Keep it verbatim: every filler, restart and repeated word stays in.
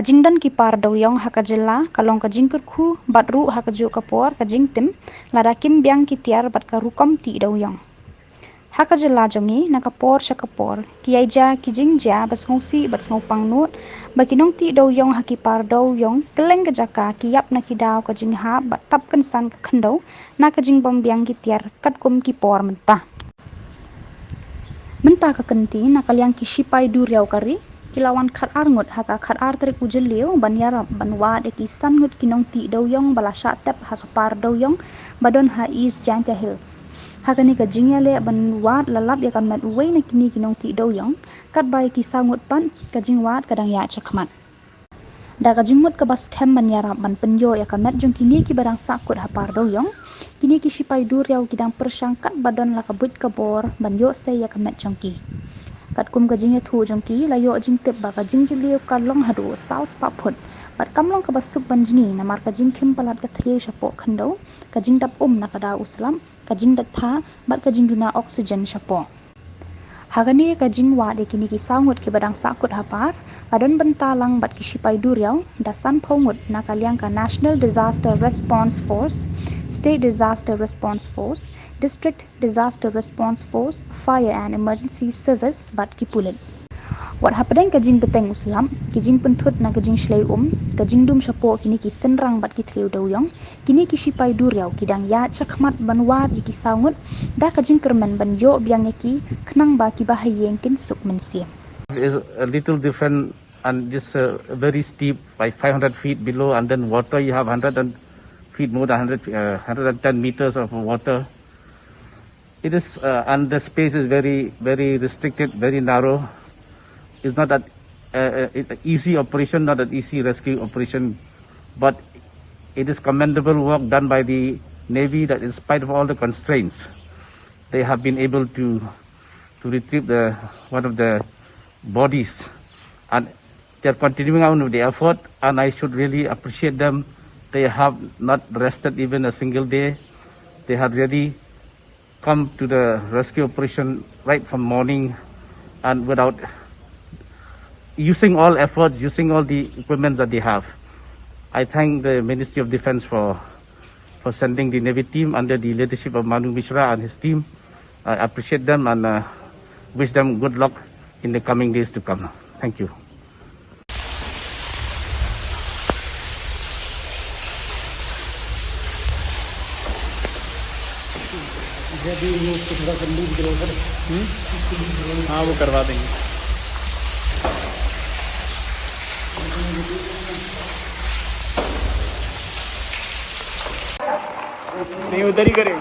Jingdon ki par dewiong ha ka jylla ka long ka jingkyrkhu bad ruh ha kajuh ka por ka jingtim lada kim biang ki tiar bad ka rukom tih dewiong. Ha ka jylla jong ngi na ka por sha ka por ki ïai jia ki jingjia ba sngewsih bad sngewpang nud ba ki nongtih dewiong ha ki par dewiong kylleng ka jaka ki ïap na ki daw ka jinghap bad tap kynsan ka khyndew na ka jingbym biang ki tiar katkum ki por mynta. Mynta ka kynti na ka liang ki shipai duriaw ka ri ki la wan khat ar ngut ha ka khat ar tarik u Jylliew ban ïarap ban wad ïa ki san ngut ki nongtih dewiong ba la shah tep ha ka par dewiong ba don ha East Jaintia Hills. Ha kane ka jingïaleh ban wad la lap ïa ka met uwei na kine ki nongtih dewiong, katba ïa ki saw ngut pat ka jingwad ka dang ïaid shakhmat. Da ka jingmut kaba skhem ban ïarap ban pynïoh ïa ka met jong kine kiba dang sahkut ha par dewiong, kine ki shipai duriaw ki dang pyrshang katba don la ka buit ka bor ban ïoh sei ïa ka met jong ki. Katkum ka jingïathuh jong ki la ïoh jingtip ba ka jingjylliew ka long haduh saw spah phut bad kam long kaba suk ban jngi namar ka jingkhim palat ka thliew shapoh khyndew, ka jingdap um na ka daw u slap, ka jingdait tha bad ka jingduna oxygen shapoh. Ha kane ka jingwad ïa kine ki saw ngut kiba dang sahkut ha par, la don bynta lang bad ki shipai duriaw da sanphew ngut na ka liang ka National Disaster Response Force, State Disaster Response Force, District Disaster Response Force, Fire and Emergency Service bad ki pulit. Wat hapdeng ka jingbteng u slap, ki jingpynthut na ka jingshlei um, ka jingdum shapoh kine ki synrang bad ki thliew dewiong, kine ki shipai duriaw ki dang ïaid shakhmat ban wad ïa ki saw ngut da ka jingkyrmen ban ïoh biang ïa ki khnang ba kiba ha ïing kin suk mynsiem. Is a little different, and this uh, very steep, by five hundred feet below, and then water, you have one hundred feet, more than one hundred, uh, one hundred ten meters of water. It is, uh, and the space is very, very restricted, very narrow. It's not that uh, uh, it, easy operation, not an easy rescue operation, but it is commendable work done by the Navy, that in spite of all the constraints, they have been able to to retrieve the one of the bodies, and they are continuing on with the effort, and I should really appreciate them. They have not rested even a single day. They have really come to the rescue operation right from morning, and without using all efforts, using all the equipments that they have. I thank the Ministry of Defense for for sending the Navy team under the leadership of Manu Mishra and his team. I appreciate them and uh, wish them good luck in the coming days to come. Thank you. हाँ, वो करवा देंगे। नहीं, उधर ही करेंगे।